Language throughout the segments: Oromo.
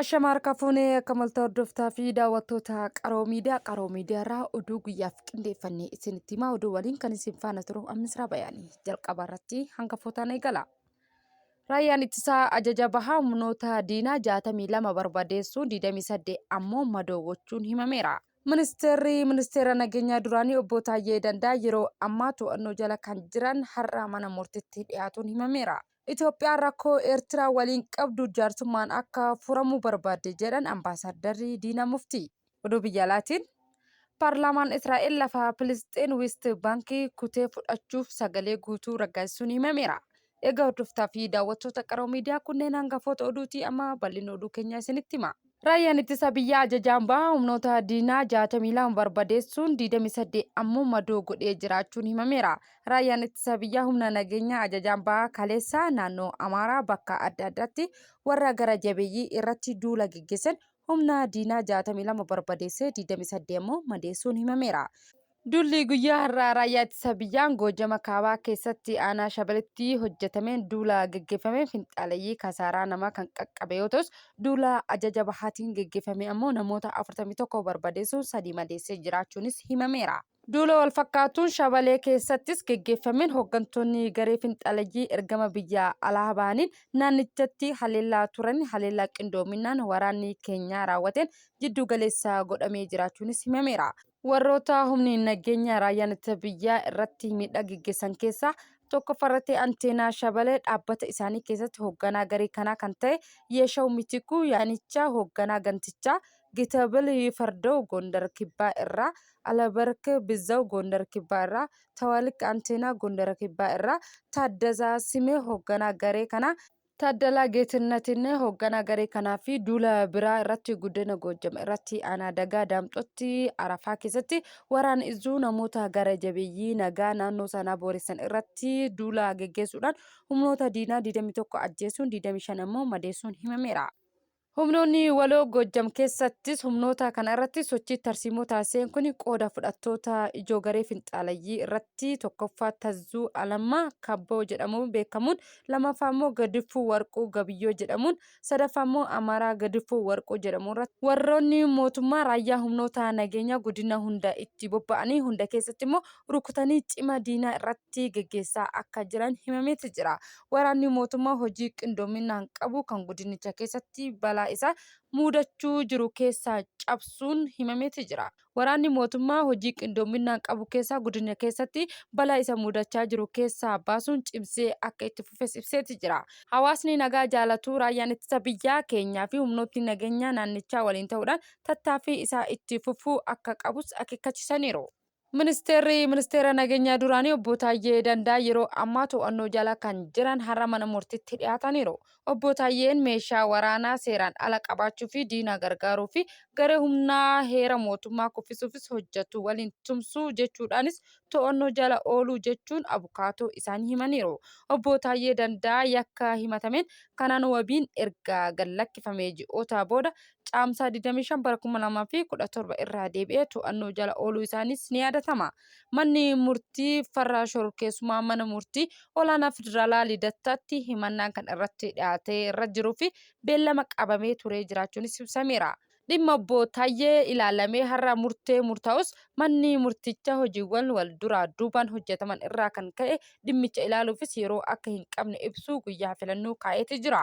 Ashama harka fuunee akka malta hordoftaa fi daawwattoota Qaroo Miidiyaa. Qaroo Miidiyaa irraa oduu guyyaaf qindeeffannee isinitti himaa. Oduu waliin kan isin faana turu Ammisraa Bayaanii. Jalqaba irratti hangafootaan eegala. Raayyaan ittisaa ajaja bahaa humnoota diinaa 62 barbadeessuun 28 ammoo madoo gochuun himameera. Ministeerri Ministeera Nageenyaa duraanii Obbo Taayyee Dandaa yeroo ammaa to'annoo jala kan jiran har'a mana murtitti dhiyaatuun himameera. Itoophiyaan rakkoo Eertiraa waliin qabdu jaarsummaan akka furamu barbaaddi jedhan Ambaasaaddarri Diinaa Muftii. Oduu biyya alaatiin Paarlaamaan Israa'el lafa Filisxeen West Baankii kutee fudhachuuf sagalee guutuu raggaasisuun himameera. Egaa hordoftaa fi daawwattoota Qaroo Miidiyaa kunneen hangafoota oduuti, amma bal'ina oduu keenyaa isinitti hima. Raayyaan ittisa biyyaa ajajaan bahaa humnoota diinaa 62 barbadeessuun 28 ammoo madoo godhee jiraachuun himameera. Raayyaan ittisa biyyaa humna nageenyaa ajajaan bahaa kaleessa naannoo Amaaraa bakka adda addaatti warra gara jabeeyyii irratti duula geggeessen humna diinaa 62 barbadeessee 28 ammoo madeessuun himameera. Duulli guyyaa har'aa Raayyaa Ittisa Biyyaan Goojjama Kaabaa keessatti aanaa Shabalitti hojjetameen duula geggeeffameen finxaaleyyii kasaaraa namaa kan qaqqabe yoo ta'us, duula ajaja bahaatiin geggeeffame ammoo namoota 41 barbadeessuun 3 madeessee jiraachuunis himameera. Duula walfakkaatuun Shabalee keessattis geggeeffameen hooggantoonni garee finxaaleyyii ergama biyya alaa bahaniin naannichatti haleellaa turan haleellaa qindoominaan waraanni keenyaa raawwateen jiddu galeessa godhamee jiraachuunis himameera. Warroota humni nageenya raayyaan ittisa biyyaa irratti miidhaa geggeessan keessaa tokkoffaa irratti Anteenaa Shabalee dhaabbata isaanii keessatti hoogganaa garee kanaa kan ta'e Yeeshaw Mitikuu Yaanichaa, hoogganaa gantichaa Gitabil Yifardaw Gondar Kibbaa irraa, Alabark Bizaw Gondar Kibbaa irraa, Tawalik Anteenaa Gondar Kibbaa irraa, Taaddazaa Simee hoogganaa garee kanaa Taaddalaa Geetinnatiin hoogganaa garee kanaa fi duula biraa irratti guddina Goojjam irratti aanaa Dagaa Daamxootti Arafaa keessatti waraan Izzuu namoota gara jabeeyyii nagaa naannoo sanaa booressan irratti duula geggeessuudhaan humnoota diinaa 21 ajjeesuun 25 ammoo madeessuun himameera. Humnoonni waloo Goojjam keessattis humnoota kana irratti sochii tarsiimoo taasiseen kun qooda fudhattoota ijoo garee finxaaleyyii irratti tokkoffaa Tazzuu Alammaa Kabboo jedhamuun beekamuun, lamaffaa immoo Gadiffuu Warquu Gabiyyoo jedhamuun, sadaffaa immoo Amaaraa Gadiffuu Warquu jedhamuun irratti warroonni mootummaa raayyaa humnoota nageenyaa godina hunda itti bobba'anii hunda keessatti immoo rukutanii cima diinaa irratti geggeessaa akka jiran himameeti jira. Waraanni mootummaa hojii qindoominaan qabu kan godinicha keessatti balaa isa muudachuu jiru keessaa cabsuun himameeti jira. Waraanni mootummaa hojii qindoominaan qabu keessaa godina keessatti balaa isa muudachaa jiru keessaa baasuun cimsee akka itti fufes ibseeti jira. Hawaasni nagaa jaalatu raayyaan ittisa biyyaa keenyaa fi humnootni nageenyaa naannichaa waliin ta'uudhaan tattaaffii isaa itti fufuu akka qabus akeekkachisaniiru. Ministeerri Ministeera Nageenyaa duraanii Obbo Taayyee Dandaa yeroo ammaa to'annoo jala kan jiran har'a mana murtiitti dhiyaataniiru. Obbo Taayyeen meeshaa waraanaa seeraan ala qabaachuu fi diina gargaaruu fi garee humnaa heera mootummaa kuffisuufis hojjetu waliin tumsuu jechuudhaanis to'annoo jala ooluu jechuun abukaatoo isaanii himaniiru. Obbo Taayyee Dandaa yakka himatameen kanaan wabiin erga gad lakkifamee ji'oota booda Caamsaa 25 bara 2017 irraa deebi'ee to'annoo jala ooluu isaaniis ni yaadatama. Manni murtii farra shororkeessummaa mana murtii olaanaa federaalaa Lidattaatti himannaan kan irratti dhiyaatee irra jiruu fi beellama qabamee turee jiraachuunis ibsameera. Dhimma obbo Taayyee ilaalamee har'a murtee murtaa'us manni murtichaa hojiiwwan wal duraa duubaan hojjetaman irraa kan ka'e dhimmicha ilaaluufis yeroo akka hin qabne ibsuu guyyaa filannoo kaa'eeti jira.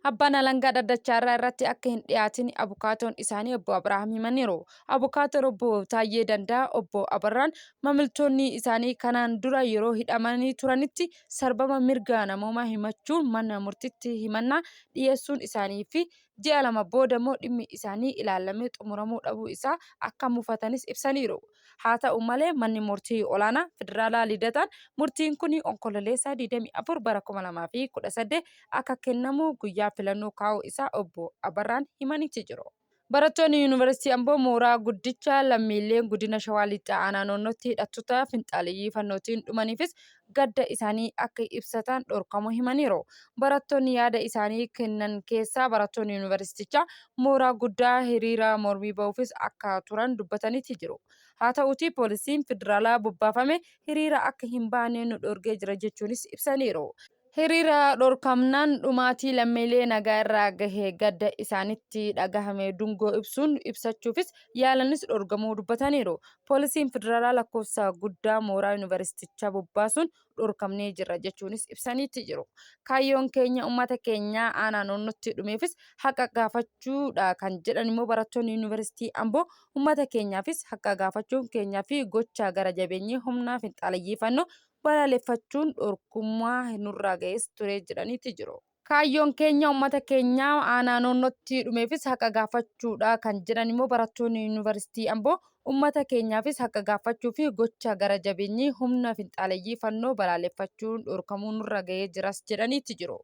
Abbaan alangaa dhaddacha irraa irratti akka hin dhiyaatin abukaatoon isaanii obbo Abrahaam himaniiru. Abukaatoon obbo Taayyee Danda'a obbo Abarraan mamiltoonni isaanii kanaan dura yeroo hidhamanii turanitti sarbama mirga namoomaa himachuun mana murtitti himannaa dhiyeessuun isaanii fi ji'a 2 booda immoo dhimmi isaanii ilaalamee xumuramuu dhabuu isaa akka mufatanis ibsaniiru. Haa ta'u malee manni murtii olaanaa federaalaa Lidataan murtiin kun Onkololeessa 24 bara 2018 akka kennamu guyyaa filannoo kaa'uu isaa obbo Abarraan himaniiti jiru. Barattoonni Yuunivarsiitii Amboo mooraa guddicha lammiileen godina Shawaa Lixaa aanaa Noonnootti hidhattoota finxaaleyyii fannootiin dhumaniifis gadda isaanii akka ibsatan dhorkamuu himaniiru. Barattoonni yaada isaanii kennan keessaa barattoonni yuunivarsiitichaa mooraa guddaa hiriira mormii bahuufis akka turan dubbataniiti jiru. Haa ta'uutii poolisiin federaalaa bobbaafame hiriira akka hin baane nu dhorgee jira jechuunis ibsaniiru. Hiriira dhorkamnaan dhumaatii lammiilee nagaa irraa gahe gadda isaanitti dhagahame dungoo ibsuun ibsachuufis yaalanis dhorgamuu dubbataniiru. Poolisiin federaalaa lakkoofsa guddaa mooraa yuunivarsiitichaa bobbaasuun dhorkamnee jirra jechuunis ibsaniitti jiru. Kaayyoon keenya uummata keenya aanaa noonnootti dhumeefis haqa gaafachuudha kan jedhan immoo barattoonni yuunivarsiitii Amboo uummata keenyaafis haqa gaafachuun keenyaa fi gocha gara jabeenyii humna finxaaleyyii fannoo balaaleffachuun dhorkummaa nurra ga'es ture jedhaniiti jiru. Kaayyoon keenya uummata keenya aanaa noonnootti dhumeefis haqa gaafachuudha kan jedhan immoo barattoonni yuunivarsiitii Amboo uummata keenyaafis haqa gaafachuu fi gocha gara jabeenyii humna finxaaleyyii fannoo balaaleffachuun dhorkamuu nurra ga'ee jiras jedhaniiti jiru.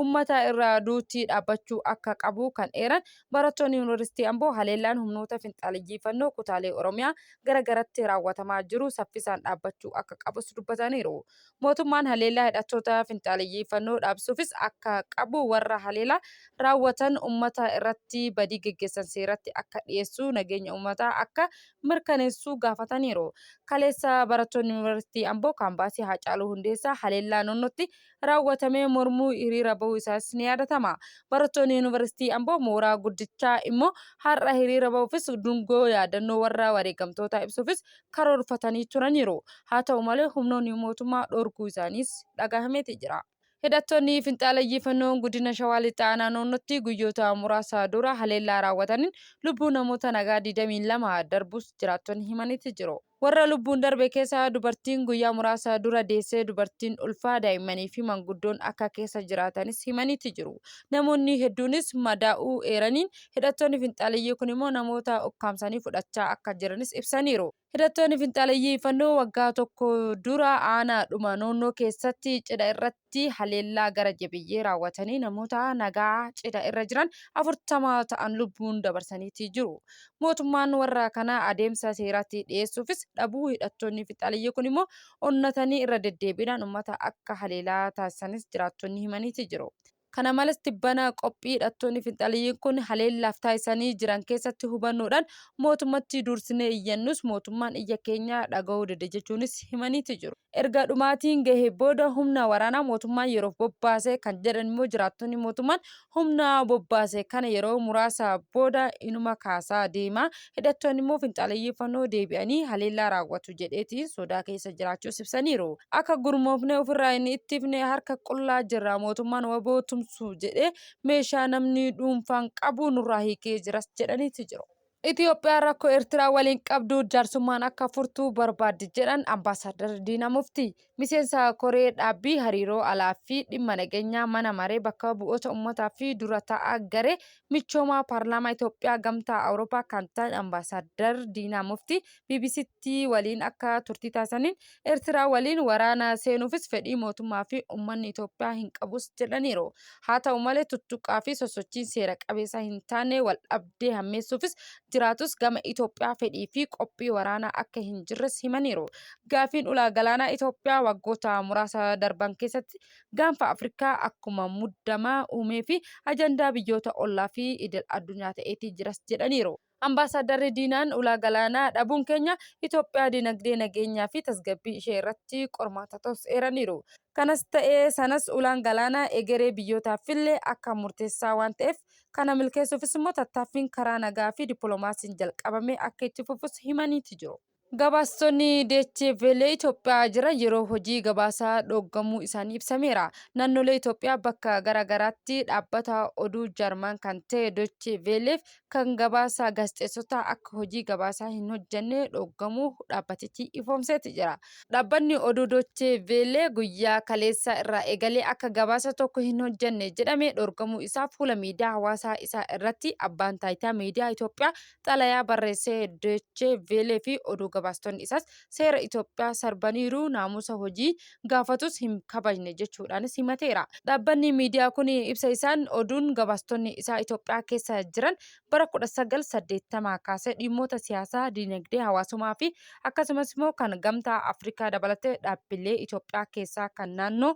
Uummata irraa duutii dhaabbachuu akka qabu kan eeran barattoonni yuunivarsiitii Amboo haleellaan humnoota finxaaleyyii fannoo kutaalee Oromiyaa gara garatti raawwatamaa jiru saffisaan dhaabbachuu akka qabus dubbataniiru. Mootummaan haleellaa hidhattoota finxaaleyyii fannoo dhaabsuufis akka qabu warra haleelaa raawwatan uummata irratti badii geggeessan seeratti akka dhiyeessu nageenya uummataa akka mirkaneessu gaafataniiru. Kaleessa barattoonni yuunivarsiitii Amboo kaampaasii Haacaaluu Hundeessaa haleellaa noonnootti raawwatamee mormuu hiriira bahuu isaas ni yaadatama. Barattoonni yuunivarsiitii Amboo mooraa guddichaa immoo har'a hiriira bahuufis dungoo yaadannoo warra wareegamtootaa ibsuufis karoorfatanii turaniiru. Haa ta'u malee humnoonni mootummaa dhorkuu isaaniis dhagahameeti jira. Hidhattoonni finxaaleyyii fannoo godina Shawaa Lixaa aanaa noonnootti guyyoota muraasa dura haleellaa raawwataniin lubbuu namoota nagaa 22 darbus jiraattonni himaniiti jiru. Warra lubbuun darbe keessa dubartiin guyyaa muraasa dura deessee dubartiin ulfaa daa'immanii fi manguddoon akka keessa jiraatanis himaniiti jiru. Namoonni hedduunis madaa'uu eeraniin hidhattoonni finxaaleyyii kun immoo namoota ukkaamsanii fudhachaa akka jiranis ibsaniiru. Hidhattoonni finxaaleyyii fannoo waggaa tokko dura aanaadhuma noonnoo keessatti cidha irratti haleellaa gara jabeeyyii raawwatanii namoota nagaa cidha irra jiran 40 ta'an lubbuun dabarsaniiti jiru. Mootummaan warra kana adeemsa seeraatti dhiyeessuufis dhabuu hidhattoonni finxaaleyyii kun immoo onnatanii irra deddeebiidhaan uummata akka haleelaa taasisanis jiraattonni himaniiti jiru. Kana malees tibbana qophii hidhattoonni finxaaleeyyiin kun haleellaaf taasisanii jiran keessatti hubannoodhaan mootummatti dursinee iyyannus mootummaan iyya keenya dhaga'uu dide jechuunis himaniiti jiru. Erga dhumaatiin gahe booda humna waraanaa mootummaan yeroof bobbaase kan jedhan immoo jiraattonni mootummaan humna bobbaase kana yeroo muraasa booda inuma kaasaa deema. Hidhattoonni immoo finxaaleyyii fannoo deebi'anii haleellaa raawwatu jedheetiin sodaa keessa jiraachuus ibsaniiru. Akka gurmoofnee ofirraa hin ittifne harka qullaa jirra mootummaan waboo tumsu jedhee meeshaa namni dhuunfaan qabu nurraa hiikee jiras jedhaniiti jiru. Itoophiyaan rakkoo Eertiraa waliin qabdu jaarsummaan akka furtu barbaaddi jedhan Ambaasaadar Diinaa Muftii. Miseensa koree dhaabbii hariiroo alaa fi dhimma nageenyaa mana maree bakka bu'oota uummataa fi dura taa'aa garee michoomaa paarlaamaa Itoophiyaa gamtaa Awurooppaa kan ta'an Ambaasaadar Diinaa Muftii BBCtti waliin akka turtii taasisaniin Eertiraa waliin waraana seenuufis fedhii mootummaa fi uummanni Itoophiyaa hin qabus jedhaniiru. Haa ta'u malee tuttuqaa fi sosochiin seera qabeessa hin taane wal dhabdee hammeessuufis jiraatus gama Itoophiyaa fedhii fi qophii waraanaa akka hin jirres himaniiru. Gaafiin ulaa galaanaa Itoophiyaa waggoota muraasa darban keessatti gaanfa Afrikaa akkuma muddamaa uumee fi ajandaa biyyoota ollaa fi idil addunyaa ta'eetii jiras jedhaniiru. Ambaasaaddarri Diinaan ulaa galaanaa dhabuun keenya Itoophiyaa dinagdee nageenyaa fi tasgabbii ishee irratti qormaata ta'us eeraniiru. Kanas ta'ee sanas ulaan galaanaa egeree biyyootaafillee akka murteessaa waan ta'eef kana milkeessuufis immoo tattaaffiin karaa nagaa fi dippiloomaasiin jalqabame akka itti fufus himaniiti jiru. Gabaastonni Deeche Veelee Itoophiyaa jiran yeroo hojii gabaasaa dhooggamuu isaanii ibsameera. Naannolee Itoophiyaa bakka gara garaatti dhaabbata oduu Jarman kan ta'e Deutsche Welleef kan gabaasa gaazexeessota akka hojii gabaasaa hin hojjenne dhooggamuu dhaabbatichi ifoomseeti jira. Dhaabbanni oduu Deutsche Welle guyyaa kaleessaa irraa eegalee akka gabaasa tokko hin hojjenne jedhame dhoorgamuu isaa fuula miidiyaa hawaasaa isaa irratti abbaan taayitaa miidiyaa Itoophiyaa xalayaa barreessee Deutsche Welle fi oduu gabaastonni isaas seera Itoophiyaa sarbaniiru naamusa hojii gaafatus hin kabajne jechuudhaanis himateera. Dhaabbanni miidiyaa kun ibsa isaan oduun gabaastonni isaa Itoophiyaa keessa jiran bara 1980 kaasee dhimmoota siyaasaa, dinagdee, hawaasummaa fi akkasumas immoo kan gamtaa Afrikaa dabalatee dhaabbilee Itoophiyaa keessaa kan naannoo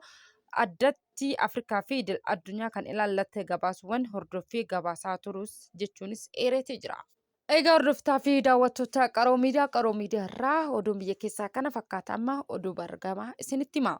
addatti Afrikaa fi idil addunyaa kan ilaallate gabaasuuwwan hordoffii gabaasaa turus jechuunis eereetii jira. Egaa hordoftaa fi daawwattoota Qaroo Miidiyaa Qaroo Miidiyaa irraa oduun biyya keessaa kana fakkaata amma oduu bargamaa isinitti hima.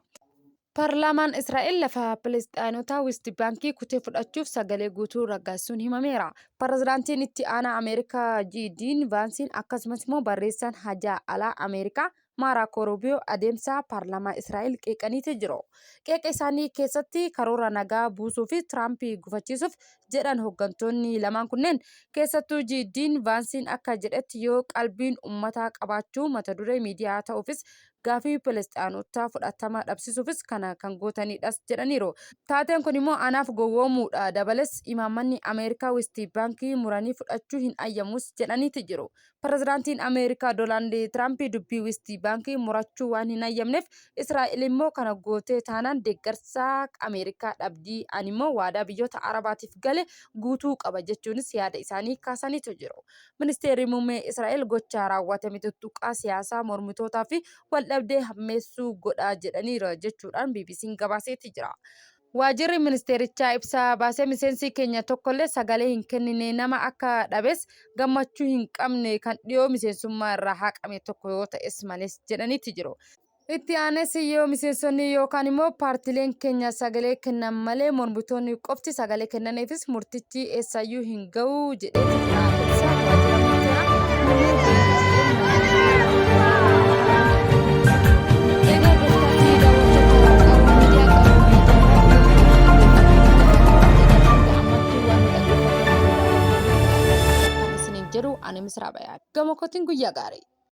Parlaamaan Israa'el lafa Filisxaanotaa West Baankii kutee fudhachuuf sagalee guutuu raggaasisuun himameera. Pirezidaantiin itti aanaa Ameerikaa J.D. Vaansiin akkasumas immoo barreessaan hajaa alaa Ameerikaa Maaraakoo Ruubiyoo adeemsa paarlaamaa Israa'el qeeqaniiti jiru. Qeeqa isaanii keessatti karoora nagaa buusuu fi Tiraamp gufachiisuuf jedhan hooggantoonni lamaan kunneen keessattuu J.D. Vaansiin akka jedhetti yoo qalbiin ummataa qabaachuu mata duree miidiyaa ta'uufis Gaafii Filisxaanotaa fudhatama dhabsisuufis kana kan gootanidhas jedhaniiru. Taateen kun immoo anaaf gowwoomuudha. Dabalees imaammanni Ameerikaa Westi Baankii muranii fudhachuu hin ayyamus jedhaniiti jiru. Pirezidaantiin Ameerikaa Doonaald Tiraamp dubbii Westi Baankii murachuu waan hin ayyamneef Israa'el immoo kana gootee taanaan deeggarsa Ameerikaa dhabdi ani immoo waadaa biyyoota Arabaatiif gale guutuu qaba jechuunis yaada isaanii kaasaniitu jiru. Ministeerri Muummee Israa'el gochaa raawwatame tuttuqaa siyaasaa mormitootaa fi waldhabdee hammeessuu godha jedhaniira jechuudhaan BBC'n gabaaseeti jira. Waajirri ministeerichaa ibsa baasee miseensi keenya tokkollee sagalee hin kennine nama akka dhabes gammachuu hin qabne kan dhiyoo miseensummaa irraa haqame tokko yoo ta'es malees jedhaniiti jiru. Itti aanees yoo miseensonni yookaan immoo paartileen keenya sagalee kennan malee mormitoonni qofti sagalee kennaniifis murtichi eessayyuu hin ga'u jedheeti jira. Ibsa waajjira ministeera muummee BBC'n. Egaa hordoftoota fi daawwattoota Qaroo Miidiyaa, Qaroo Miidiyaa hanga ammatti waan nu dhaggeeffattan isiniin jedhu ani Misraa Bayaan. Gama kootiin guyyaa gaarii.